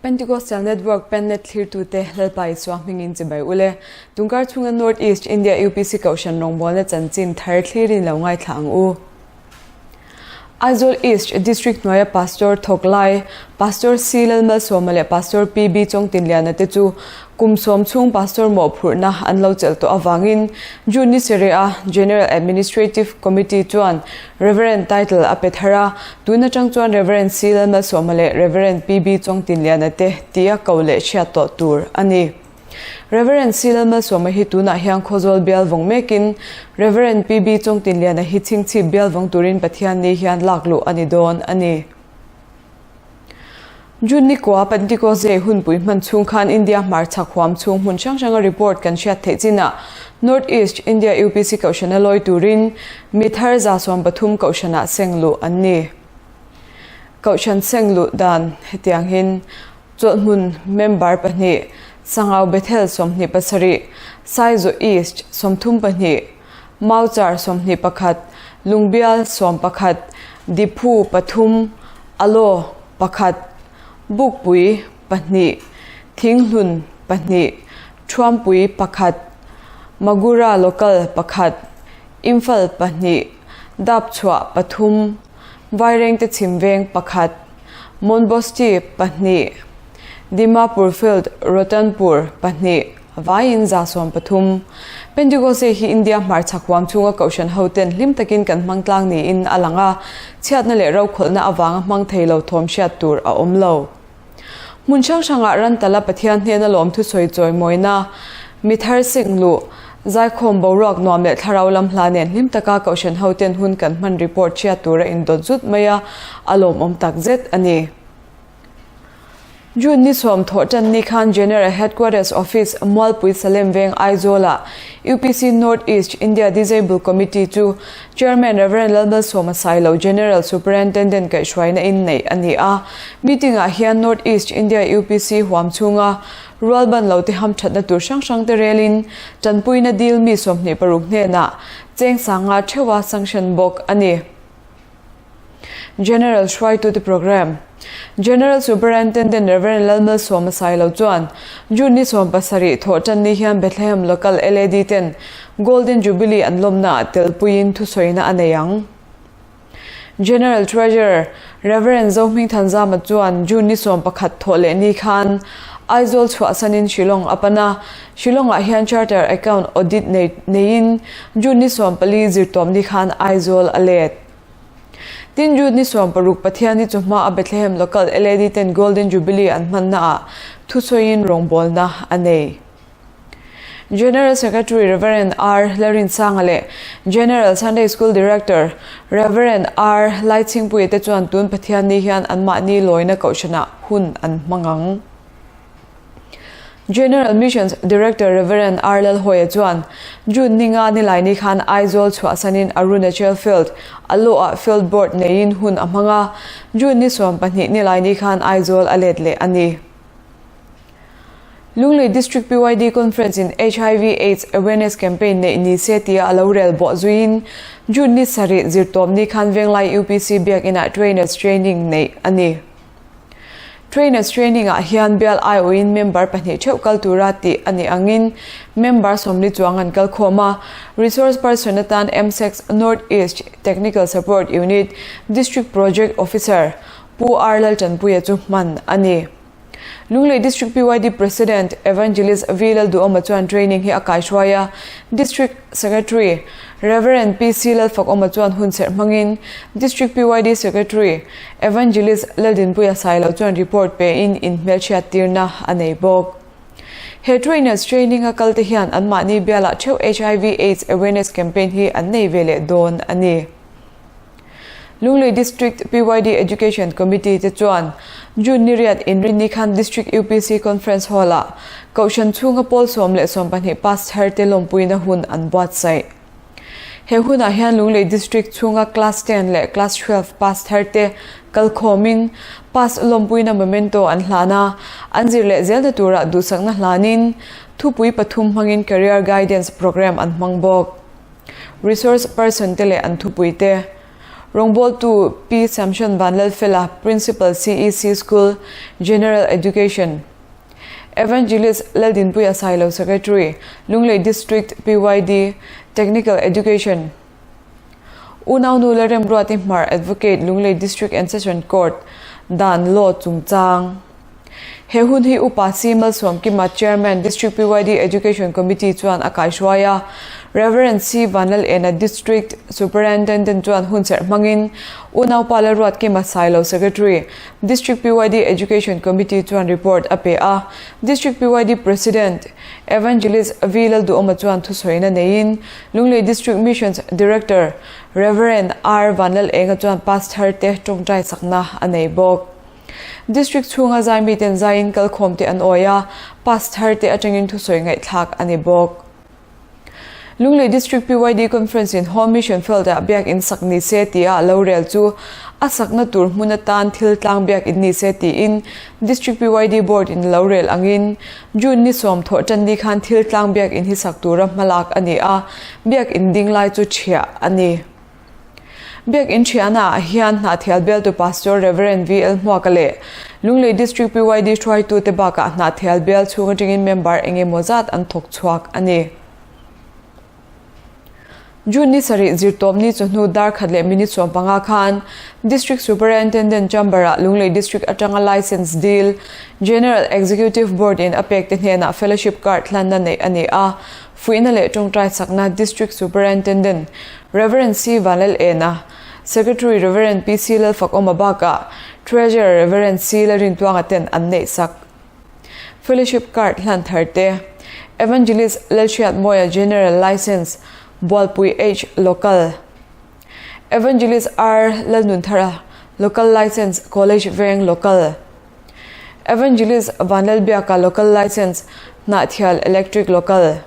Pentecostal Network Pennet thlirtute Lalpa Isua hmingin chibai ule. Tungkar chhunga North East India UPC Kohhran rawngbawlna chanchin thar thlirin lo ngaithla ang u. Aizawl East District hnuaia Pastor thawk lai, Pastor C Lalmalsawma leh Pastor PB Chawngtinliana te chu kum sawm chhung Pastor mawhphurhna an lo chelh tawh avangin June ni sarih-a General Administrative Committee chuan Reverend title a pe thar a, tun atang chuan Reverend C Lalmalsawma leh Reverend PB Chawngtinliana te tia ko leh hriat tawh tur a ni. Rev. C. Lalmalsawma hi tunah hian Khawzawl bial vawng mekin Rev. PB Chawngtinliana hi chhingchhip bial vawng turin Pathian ni hian lak luh a ni dawn a ni. June ni kua Pentecost Day hunpui hman chhung khan India hmarchhak huam chhung hmun hrang hranga report kan hriat theih chinah North East India UPC Kohhrana lawi turin mi thar 130 Kohhranah seng luh an ni. Kohhran seng luh dan hetiang hin Chawlhhmun member pahnih, Sangau Bethel 27, Saizaw East 32, Mauchar 21, Lungbial 11, Diphu pathum, Alaw pakhat, Bukpui pahnih, Thinghlun pahnih, Thuampui pakhat, Magura Local pakhat, Imphal pahnih, Dapchhuah pathum, Vairengte Chhimveng pakhat, Monbosti pahnih, Dimapur Field, Rotanpur pahnih, vaiin 130. Pentecost hi India hmarchhak huam chhunga kohhran hoten hlim takin kan hmang tlang niin a lang a, chhiatna leh rokhawlhna avanga hmang thei lo thawm hriat tur a awm lo. Hmun hrang hrangah Rantala Pathian hnena lawmthu sawi chawimawina, mi thar sing luh, zaikhawm boruak nuam leh thlarau lam hla nen hlim taka kohhran hoten hun kan hman report hriat tura indawt zut mai a, a lawmawm tak zet a ni. June ni sawm thawh tan ni khan General Headquarters Office, Mualpui Salem Veng, Aizawlah UPC North East India Disable Committee chu Chairman Rev. Lalmalsawma Sailo General Superintendent kaihhruaina in neih a ni a. Meeting ah hian North East India UPC huam chhunga rualban lo te hamthatna tur hrang hrang te relin tanpuina dil mi 26 hnenah cheng sanga theuha sanction bawk a ni. General hruaitute Programme General Superintendent Rev. Lalmalsawma Sailo chuan June ni 17 thawh tan ni hian Bethlehem Local LAD ten Golden Jubilee an lawmnaah telpuiin thusawina a nei ang. General Treasurer Rev. Zohmingthanzama chuan June ni 11 thawh leh ni khan Aizawl chhuahsanin Shillong a pan a, Shillong-ah hian Charter Account Audit neiin June ni 14 zirtawm ni khan Aizawl a let. Tin June ni 16 Pathian ni chawhma a Bethlehem Local LAD ten Golden Jubilee an hmannaah thusawiin rawngbawlna a nei. General Secretary Rev. R. Lalrinsanga leh General Sunday School Director Rev. R. Laichhingpuia te chuan tun Pathian ni hian anmahni lawina kohhranah hun an hmang ang. General Missions Director Rev. R. Lalhawia chuan June ni nga nilai ni khan Aizawl chhuahsanin Arunachal Field, Aloh-ah Field Board neiin hun a hmang a, June ni 12 nilai ni khan Aizawl a let leh a ni. Lunglei District PYD Conference in HIV Aids Awareness Campaign neih ni se tia a lo rel bawh zuiin June ni sarih zirtawp ni khan Venglai UPC biakinah Trainers Training neih a ni. Trainers Training ah hian bial aiawhin member pahnih theuh kal tura tih a nih angin member 40 chuang an kal khawm a. Resource person atan MSEC North East Technical Support Unit District Project Officer Pu R Laltanpuia chu hman a ni. Lunglei District PYD President Evangelist V Lalduhawma chuan training hi a kaihruai a, District Secretary Rev. PC Lalfakawma chuan hun serh hmangin District PYD Secretary Evangelist Laldinpuia Sailo chuan report pein inhmelchhiat tirna a nei bawk. He trainers training a kalte hian anmahni bialah theuh HIV Aids Awareness Campaign hi an nei ve leh dawn a ni. Lunglei District PYD Education Committee te chuan June ni riat inrinni khan District UPC Conference Hall-ah Kohhran chhunga pawl 1 le 12 pass thar te lawmpuina hun an buatsaih. He hunah hian Lunglei District chhunga Class 10 leh Class 12 pass thar te kalkhawmin pass lawmpuina memento an hlan a, an zir leh zelna turah duhsakna hlanin thupui pathum hmangin Career Guidance Programme an hmang bawk. Resource person te leh an thupui te. Rawngbawltu Pi Samson Vanlalfela, Principal CEC School, General Education. Evangelist Laldinpuia Sailo Secretary, Lunglei District PYD, Technical Education. Unaunu Lalremruati Hmar Advocate, Lunglei District and Session Court, Dan Law chungchang. He hun hi Upa C Malsawmkima Chairman, District PYD Education Committee chuan a kaihruai a. Rev. C Vanlalena District Superintendent chuan hun serh hmangin Unaupa Lalruatkima Sailo Secretary, District PYD Education Committee chuan report a pe a. District PYD President, Evangelist V Lalduhawma chuan thusawina neiin Lunglei District Missions Director, Rev. R Vanlalenga chuan Pastor te tawngtai sakna a nei bawk. District chhunga zaimiten zaiin kalkhawm te an awi a, pass thar te atangin thusawi ngaihthlak a ni bawk. Lunglei District PYD Conference in Home Mission Field ah biakinn sak ni se tia lo rel chu a sakna tur hmun atan thil tlang biakinn ni se tiin District PYD Board in lo rel angin June ni sawm thawh tan ni khan thil tlang biakinn hi sak tura hmalak a ni a, biakinn ding lai chu thiah a ni. Biakinn thiahna ah hian Hnahthial bialtu Pastor Rev. VL Hmuaka leh Lunglei District PYD hruaitute bakah Hnahthial bial chhung atangin member eng emaw zat an thawk chhuak a ni. June ni sarih zirtawpni chawhnu dar khat leh minute 15 khan District Superintendent Chamber ah Lunglei District atanga Licence dil General Executive Board in a pekte hnenah Fellowship Card hlanna neih a ni a, Fuihna leh tawngtai chakna District Superintendent Rev. C. Vanlalena, Secretary Rev. PC Lalfakawma bakah Treasurer Rev. C. Lalrintuanga ten an neih sak. Fellowship Card hlan thar te, Evangelist Lalhriatmawia General Licence, Bualpui H. Local, Evangelist R. Lalnunthara Local Licence, College Veng Local. Evangelist Vanlalbiaka Local Licence, Hnahthial Electric Local.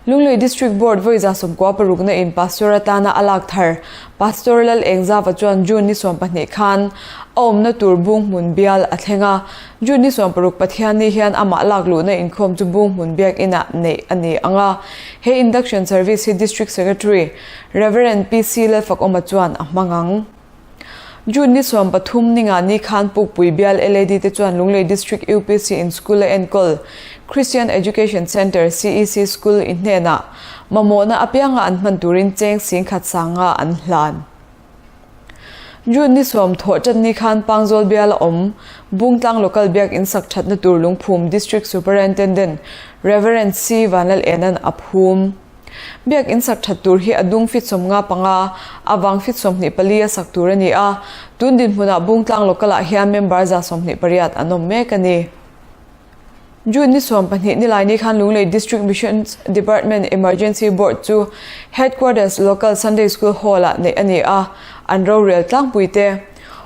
Lunglei District Board vawi 90 parukna in Pastor atana a lak thar Pastor Lal Engzava chuan June ni 12 khan a awmna tur bung hmun bial a thleng a. June ni 16 Pathianni hian amah lak luhna inkhawm chu bung hmun biak inah neih a ni ang a. He induction service hi District Secretary Rev. PC Lalfakawma chuan a hmang ang. June ni 13 ninga ni khan Pukpui bial LAD te chuan Lunglei District UPC in school a enkawl Christian Education Centre, CEC, School i hnenah mamawhna apianga an hman turin cheng singkhat sanga an hlan. June ni sawm thawh tan ni khan Pangzawl bial a awm Bungtlang Local Biak in sak thatna tur lungphum District Superintendent Rev. C Vanlal Enan a phum. Biak in sak that tur hi a dung fit 55, a vang fit 24 a sak tur a ni a, tun dinhmunah Bungtlang Local ah hian member 128 an awm mek a ni. June ni 12 nilai ni khan Lunglei District Missions Department Emergency Board chu Headquarters Local Sunday School Hall ah neih a ni a, an rorel tlangpui te.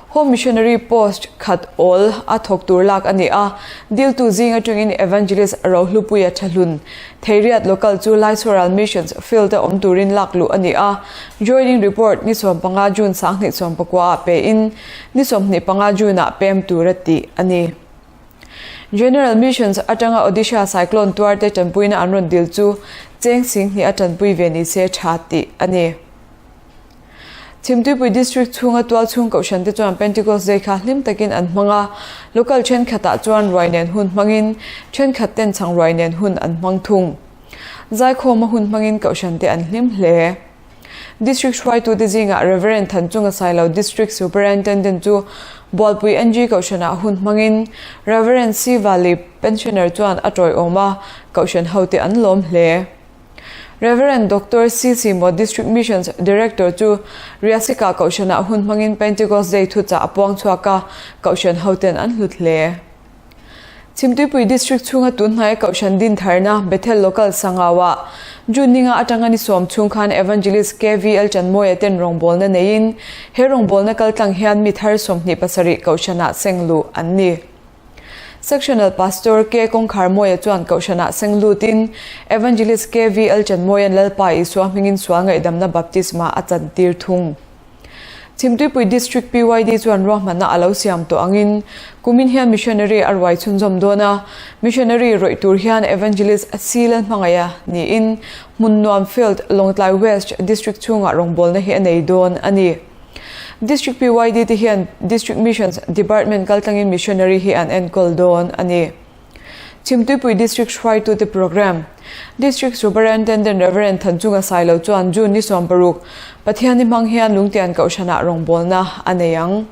Home Missionary Post khat awl a thawk tur lak a ni a, diltu zing atangin Evangelist Rohlupuia Thahlun, Theiriat Local chu Laichhuaral Missions Field a awm turin lak luh a ni a, Joining Report ni 15 June 2019 ah pein ni 25 June ah pem tura tih a ni. General Missions atanga Odisha Cyclone tuarte tanpuina an rawn dil chu cheng 2000 a tanpui ve ni se tha tih a ni. Chhimtuipui District chhunga tual chhung kohhran te chuan Pentecost Day kha hlim takin an hmang a, local thenkhatah chuan ruai nen hun hmangin thenkhat ten chhang ruai nen hun an hmang thung. Zaikhawma hun hmangin kohhran te an hlim hle. District hruaitute zingah Rev. Thanchunga Sailo District Superintendent chu Bualpui NG kohhranah hun hmangin Rev. C Vali Pensioner chuan a tawiawm a, kohhran hote an lawm hle. Rev. Doctor C. C. Maw District Missions Director chu Riasika Kohhranah hun hmangin Pentecost Day thuchah a puang chhuak a, Kohhran hoten an hlut hle. Chhimtuipui District chhunga tunhnaia Kohhran din tharna Bethel Local Sangau-ah June ninga atanga ni sawm chhung khan Evangelist KVL Chanmawia ten rawngbawlna neiin he rawngbawlna kaltlang hian mi thar 27 Kohhranah seng luh an ni. Sectional Pastor K. Kawngkharmawia chuan Kohhranah seng lutin Evangelist KVL Chanmawia'n Lalpa Isua hmingin sual ngaihdamna baptisma a chantir thung. Chhimtuipui District PYD chuan ruahmanna a lo siam tawh angin kumin hian Missionary a ruai chhunzawm dawn a, Missionary rawih tur hian Evangelist C. Lalhmangaia niin Hmunnuam Field, Lawngtlai West District chhungah rawngbawlna hi a nei dawn a ni. District PYD te hian District Missions Department kaltlangin Missionary hi an enkawl dawn a ni. Chhimtuipui District hruaitute Programme, District Superintendent Rev. Thanchunga Sailo chuan June ni 60 Pathianni hmang hian Lungtian Kohhranah rawngbawlna a nei ang.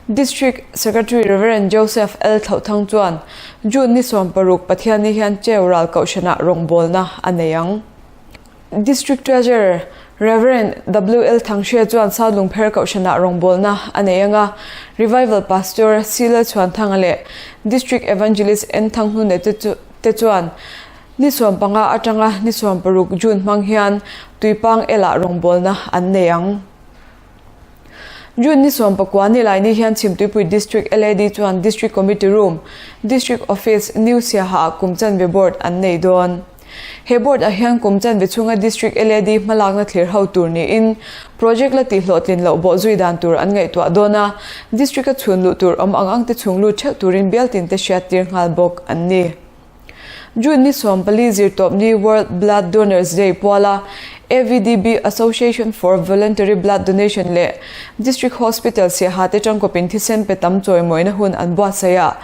District Secretary Rev. Joseph L. Thlauhthang chuan June ni 60 Pathianni hian Cheu Ral Kohhranah rawngbawlna a nei ang. District Treasurer Rev. WL Thanghria chuan South Lungpher Kohhranah rawngbawlna a nei ang a, Revival Pastor C Lalchhuanthanga leh District Evangelist N Thanghnune te chuan ni 15 atanga ni 16 June hmang hian Tuipang Elah rawngbawlna an nei ang. June ni 19 ni laini hian Chhimtuipui District LAD chuan District Committee Room, District Office, New Siaha-ah kum chanve Board an nei dawn. He Board ah hian kum chanve chhunga District LAD hmalakna thlir ho tur niin Project la tihhlawhtlin loh bawh zui dan tur an ngaihtuah dawn a, District a chhun luh tur awm ang ang te chhung lut theuh turin bial tin te hriattir nghal bawk an ni. June ni 14 zirtawpni World Blood Donors Day puala AVDB Association for Voluntary Blood Donation leh District Hospital Siaha te tangkawpin thisen pe tam chawimawina hun an buatsaih a,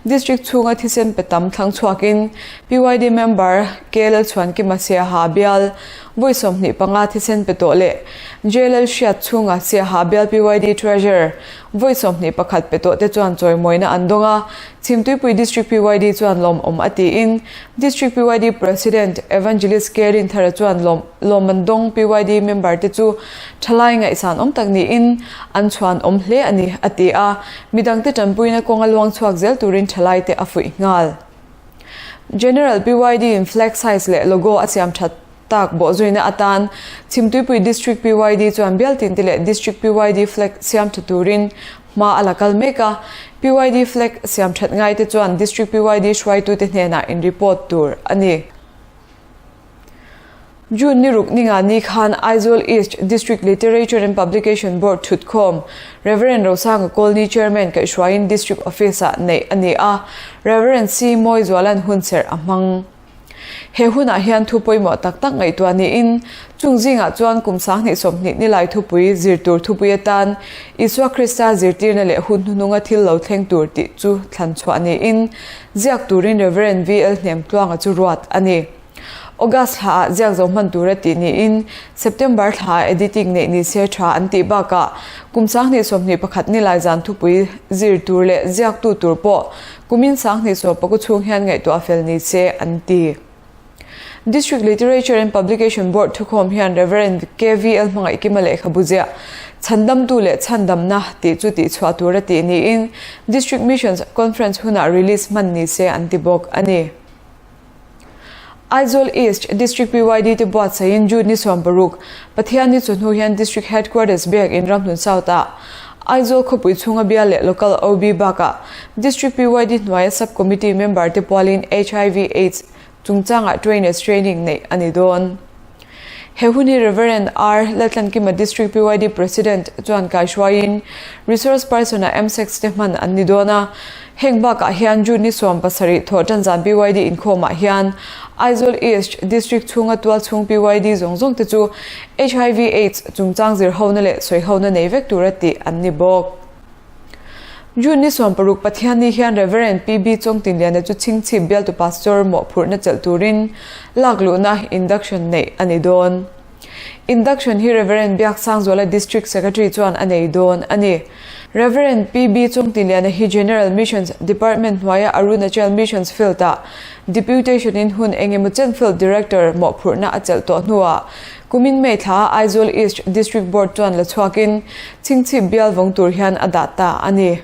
District chhunga thisen pe tam thlang chhuakin PYD member K Lalchhuankima Siaha bial vawi 25 thisen pe tawh leh J Lalhriat chhunga Siaha bial PYD Treasurer vawi 21 pe tawh te chuan chawimawina an dawng a. Chhimtuipui District PYD chuan lawmawm a tiin District PYD President Evangelist K Rinthara chuan lawm lawmman dawng PYD member te chu thalai ngaihsan awm tak niin an chhuan awm hle a ni a ti a, midangte tanpuina kawnga luang chhuak zel turin thalai te a fuih nghal. General PYD in flag size leh logo a siam that tak bawhzuina atan Chhimtuipui District PYD chuan bial tinte leh District PYD flag siam tha turin hma a la kal mek a, PYD flag siam that ngaite chuan District PYD hruaitute hnenah in report tur a ni. June ni ruk ninga ni khan Aizawl East District Literature and Publication Board thutkhawm Rev. Rosanga Kawlni Chairman kaihhruaiin District Office-ah neih a ni a, Rev. C. Mawizuala'n hunserh a hmang. He hunah hian thu pawimawh tak tak ngaihtuah niin, chung zingah chuan kum 2020 nilai thupui zir tur thupui atan Isua Krista zirtirna leh hun hnuhnunga thil lo thleng tur tih chu thlan chhuah niin, ziak turin Rev. VL Hnemtluanga chu ruat a ni. August thlaah ziak zo hman tura tih niin, September thlaah editing neih ni se tha an tih bakah kum 2021 nilai zan thupui zir tur leh ziaktu tur pawh Kumin 2019 chhung hian ngaihtuah fel ni se an ti. District Literature and Publication Board thukhawm hian Rev. KVL Hmangaihkima lehkhabu ziah Chhandamtu leh Chhandamna tih chu tihchhuah tur a tih niin District Missions Conference hunah release hman ni se an ti bawk a ni. Aizawl East District PYD te buatsaihin June ni 60, Pathianni chawhnu hian District Headquarters Biakin Ramhlun South-ah Aizawl khawpui chhunga bial leh Local OB bakah District PYD hnuaia Sub Committee member te pualin HIV Aids chungchangah Trainers Training neih a ni dawn. He hun hi Rev. R. Laltlankima District PYD President chuan kaihruaiin Resource Person-ah MSEX te hman an ni dawn a. Heng bakah hian June ni 17 thawhtan zan PYD inkhawmah hian Aizawl East District chhunga tual chhung PYD zawng zawng te chu HIV Aids chungchang zirhona leh sawihona nei vek tura tih an ni bawk. June ni 60 Pathianni hian Rev. PB Chawngtinliana chu chhingchhip bialtu Pastor mawhphurhna chelh turin lakluhna, induction, neih a ni dawn. Induction hi Rev. Biaksangzuala District Secretary chuan a nei dawn a ni. Rev. PB Chawngtinliana hi General Missions Department hnuaia Arunachal Missions Field-ah Deputation-in hun engemaw chen Field Director mawhphurhna a chelh tawh hnuah Kumin May thla Aizawl East District Board chuan la chhuakin chhingchhip bial vawng tur hian a dah ta a ni.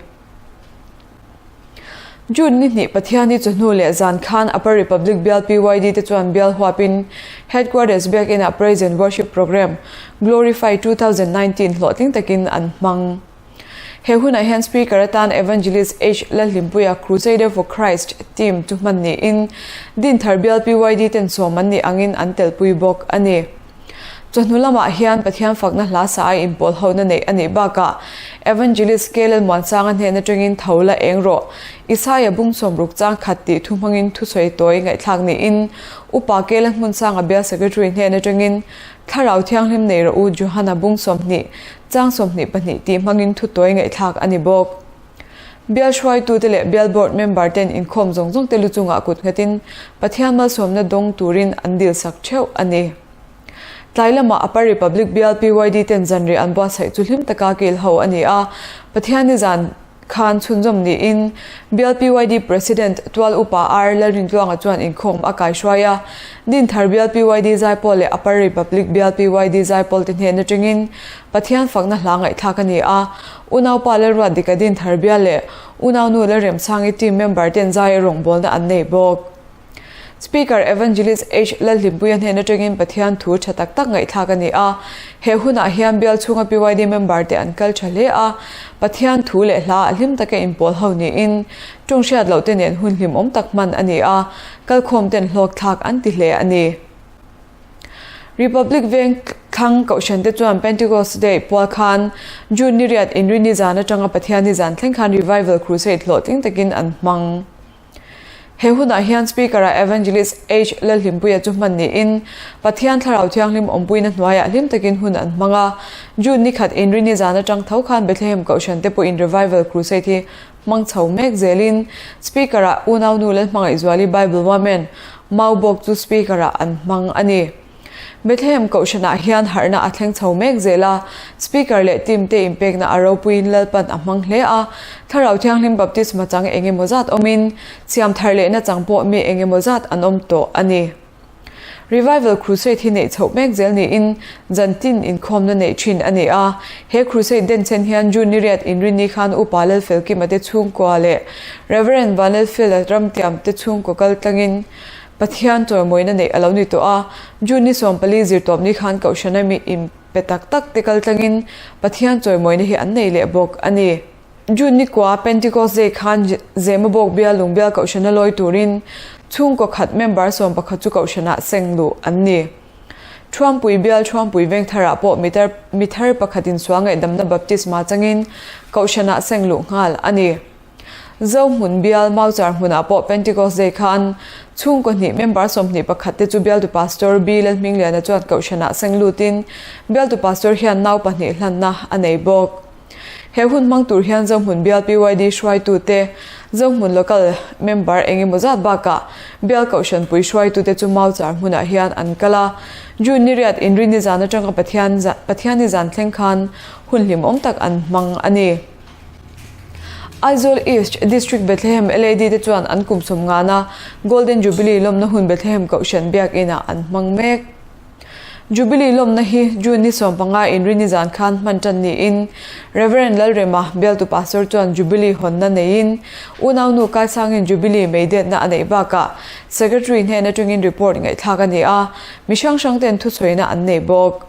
June ni hnih Pathianni chawhnu leh zan khan Upper Republic bial PYD te chuan bial huapin Headquarters Biakinah Praise and Worship Programme Glorify 2019 hlawhtling takin an hmang. He hunah hian Speaker atan Evangelist H Lalhlimpuia Crusader for Christ team chu hman niin Dinthar bial PYD ten sawm an nih angin an telpui bawk a ni. Chawhnu lamah hian Pathian fakna hla sa a inpawl hona neih a nih bakah Evangelist K Lalmuansanga hnen atangin tho la eng rawh Isaia bung sawmruk chang khat tih thu hmangin thusawi tawi ngaihthlak niin Upa K Lalhmunsanga bial Secretary hnen atangin Thlarau Thianghlim nei rawh u Johana bung 20. Chang 22 tih hmangin thutawi ngaihthlak a ni bawk. Bial hruaitute leh Bial Board member ten inkhawm zawng zawng te lu chungah kut nghatin Pathian malsawmna dawng turin an dilsak theuh a ni. Tlai lamah Upper Republic Bial PYD ten zanriah an buatsaih chu hlim taka kil ho a ni a, Pathianni zan khan chhunzawm niin Bial PYD President Tual Upa R Lalrintluanga chuan inkhawm a kaihruai a, Dinthar Bial PYD Zaipawl leh Upper Republic Bial PYD Zaipawl te hnen atangin Pathian fakna hla ngaihthlak a ni a, Unaupa Lalruat Dika Dinthar Bial leh Unaunu Lalremsangi team member ten zai a rawngbawlna an nei bawk. Speaker Evangelist H. Lalhlimpuia hnen atangin Pathian thu tha tak tak ngaihthlak a ni a. He hunah hian bial chhunga PYD member te an kal tha hle a, Pathian thu leh hla a hlim taka inpawl ho niin tawng hriat loh te nen hun hlimawm tak hman a ni a, kalkhawm ten hlawkthlak an ti hle a ni. Republic Veng thlang Kohhran te chuan Pentecost Day pual khan June ni riat inri nizan atanga Pathian nizan thleng khan Revival Crusade hlawhtling takin an hmang. He hunah hian Speaker-ah Evangelist H. Lalhlimpuia chu hman niin, Pathian Thlarau Thianghlim awmpuina hnuaiah hlim takin hun an hmang a. June ni khat inrini zan atang tho khan Bethlehem Kohhran te pawhin Revival Crusade hi hmang chho mek zelin Speaker-ah Unaunu Lalhmangaihzuali Bible Woman Maubawk chu Speaker-ah an hmang a ni. Bethlehem Kohhranah hian harhna a thleng chho mek zel a, Speaker leh team te inpekna a ropuiin Lalpan a hmang hle a, Thlarau Thianghlim Baptisma chang eng emaw zat awmin, siam thar lehna chang pawh mi eng emaw zat an awm tawh a ni. Revival Crusade hi neih chhoh mek zel niin zan tin inkhawmna neih thin a ni a, he Crusade denchhen hian June ni riat inrinni khan Upa Lalfelkima te chhungkua leh Rev. Vanlalfela Ramtiam te chhungkaw kaltlangin Pathian chawimawina neih a lo ni tawh a, June ni 14 zirtawp ni khan Kohhrana mi inpe tak tak te kal tlangin Pathian chawimawina hi an nei leh bawk a ni. June ni kua Pentecost Day khan Zemabawk bial Lungbial Kohhrana lawi turin chhungkaw khat member 11 chu Kohhranah seng luh an ni. Thuampui bial Thuampui Vengtharah pawh mi thar pakhatin sual ngaihdamna baptisma changin Kohhranah seng luh nghal a ni. Zohmun bial Mauchar hmunah pawh Pentecost Day khan chhungkaw hnih member 21 te chu bialtu Pastor B Lalhmingliana chuan Kohhranah seng lutin bialtu Pastor hian nau pahnih hlanna a nei bawk. He hun hmang tur hian Zohmun bial PYD hruaitute, Zohmun Local member eng emaw zat bakah bial Kohhranpui hruaitute chu Mauchar hmunah hian an kal a. June ni riat inri nizan atanga Pathian Pathianni zan thleng khan hun hlimawm tak an hmang a ni. Aizawl East District Bethlehem LAD te chuan an kum sawm ngana Golden Jubilee lawmna hun Bethlehem Kohhran Biakinah an hmang mek. Jubilee lawmna hi June ni 15 inrini zan khan hman tan niin Rev. Lalrema bialtu Pastor chuan Jubilee hawnna neiin unaunu kaisangin Jubilee meidetna a neih bakah Secretary hnen atangin report ngaihthlak a ni a, mi hrang hrang ten thuchhuina an nei bawk.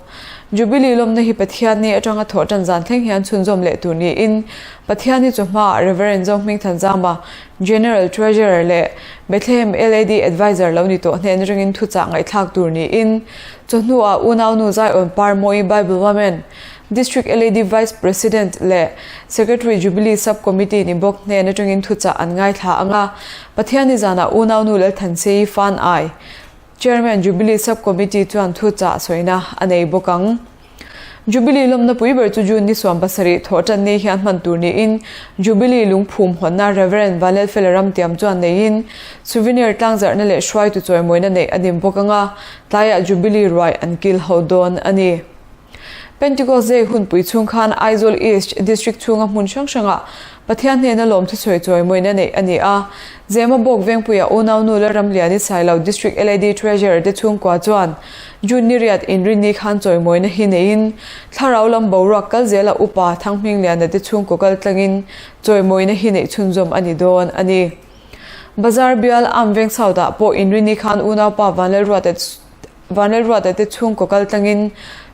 Jubilee lawmna hi Pathianni atanga thawh tan zan thleng hian chhunzawm leh tur niin Pathianni chu hmaah Rev. Zohmingthanzama, General Treasurer leh Bethlehem LAD Adviser lo ni tawh hnen ringin thuchah ngaihthlak tur niin chawhnuah unaunu Zion Parmawi Bible Women, District LAD Vice President leh Secretary Jubilee Sub Committee ni bawk hnen atangin thuchah an ngaithla ang a, Pathianni zanah unaunu Lalthanseii Fan Ai, Chairman Jubilee Sub Committee chuan thuchah sawina a nei bawk ang. Jubilee lawmna pui ber chu June ni 17 thawh tan ni hian hman tur niin Jubilee lungphum hawnna Rev. Vanlalfela Ramtiam chuan neiin souvenir tlangzarhna leh hruaitu chawimawina neih a dim bawk ang a, tlaiah Jubilee ruai an kil ho dawn a ni. Pentecost Day hunpui chhung khan Aizawl East District chhunga hmun hrang hrangah Pathian hnena lawmthu sawi chawimawina neih a ni a. Zemabawk Vengpuia unaunu Lalramliani Sailo District LAD Treasurer te chhungkua chuan June ni riat inrinni khan chawimawina hi neiin thlarau lam boruak kal zela upa Thanghmingliana te chhungkaw kal tlangin chawimawina hi neih chhunzawm a ni dawn a ni. Bazar bial Am Veng South ah pawh inrinni khan unaupa Vanlalruata Vanlalruata te chhungkaw kal tlangin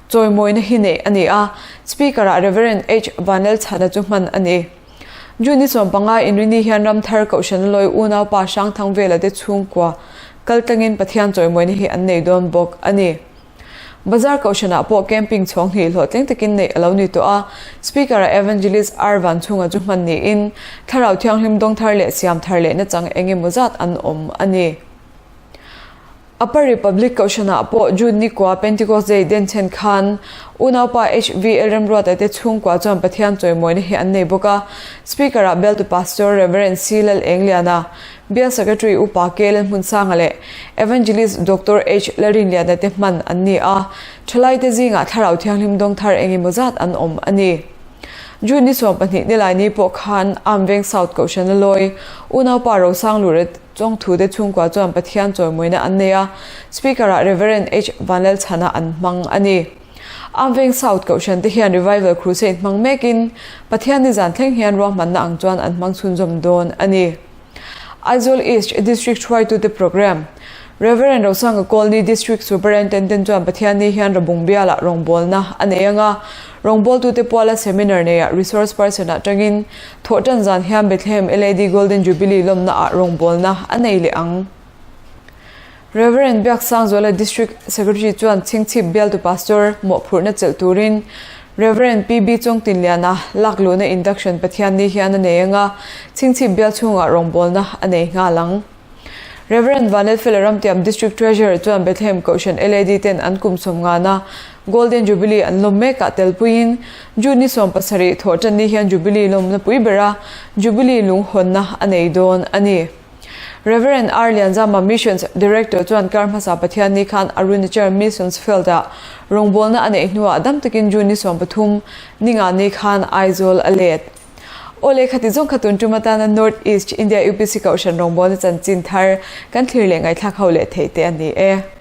chawimawina hi neih a ni a, Speaker-ah Rev. H. Vanlalchhana chu hman a ni. June ni 15 inrini hian Ramthar Kohhran Lawi unaupa Hrangthangvela te chhungkua kal tlangin Pathian chawimawina hi an nei dawn bawk a ni. Bazar Kohhranah pawh camping chhawng hnih hlawhtling takin neih a lo ni tawh a, Speaker-ah Evangelist R. Vanchhunga chu hman niin Thlarau Thianghlim dawng thar leh siam thar lehna chang eng emaw zat an awm a ni. Upper Republic Kohhranah pawh June ni kua Pentecost Day denchhen khan unaupa HVL Remruata te chhungkua chuan Pathian chawimawina hi an nei bawk a. Speaker-ah Bialtu Pastor Rev. C. Lal Engliana, Bial Secretary Upa K. Lalhmunsanga leh Evangelist Doctor H. Lalrinliana te hman an ni a. Thalaite zingah Thlarau Thianghlim dawngthar engemaw zat an awm a ni. June ni 12 nilaini pawh khan Amveng South Kohhrana lawi unaupa Rosang Luret Chawngthu te chhungkua chuan Pathian chawimawina an nei a, Speaker-ah Rev. H. Vanlalchhana an hmang a ni. Amveng South Kohhran te hian Revival Crusade hmang mekin Pathian nizan thleng hian ruahmanna ang chuan an hmang chhunzawm dawn a ni. Aizawl East District hruaitute Programme, Rev. Rosanga Kawlni District Superintendent chuan Pathianni hian Rabung bialah rawngbawlna a nei ang a, rawngbawltute puala seminar neiah resource person atangin thawhtan zan hian Bethlehem LAD Golden Jubilee lawmnaah rawngbawlna a nei leh ang. Rev. Biaksangzuala District Secretary chuan Chhingchhip bialtu Pastor mawhphurhna chelh turin Rev. PB Chawngtinliana lakluhna induction Pathianni hian a nei ang a, Chhingchhip bial chhungah rawngbawlna a nei nghal ang. Rev. Vanlalfela Ramtiam District Treasurer chuan Bethlehem Kohhran LAD ten an kum sawmngana Golden Jubilee an lawm mekah telpuiin June ni 17 thawhtanni hian Jubilee lawmna pui bera Jubilee lunghawnna a nei dawn a ni. Rev. R. Lianzama Missions Director chuan kar hmasa Pathianni khan Arunachal Missions Field-ah rawngbawlna a neih hnuah dam takin June ni 13 ningani khan Aizawl a let. Aw lehkha ti zawng kha tun tum atana North East India UPC Kohhran rawngbawlna chanchin thar kan thlir leh ngaihthlak ho leh theih te a ni e.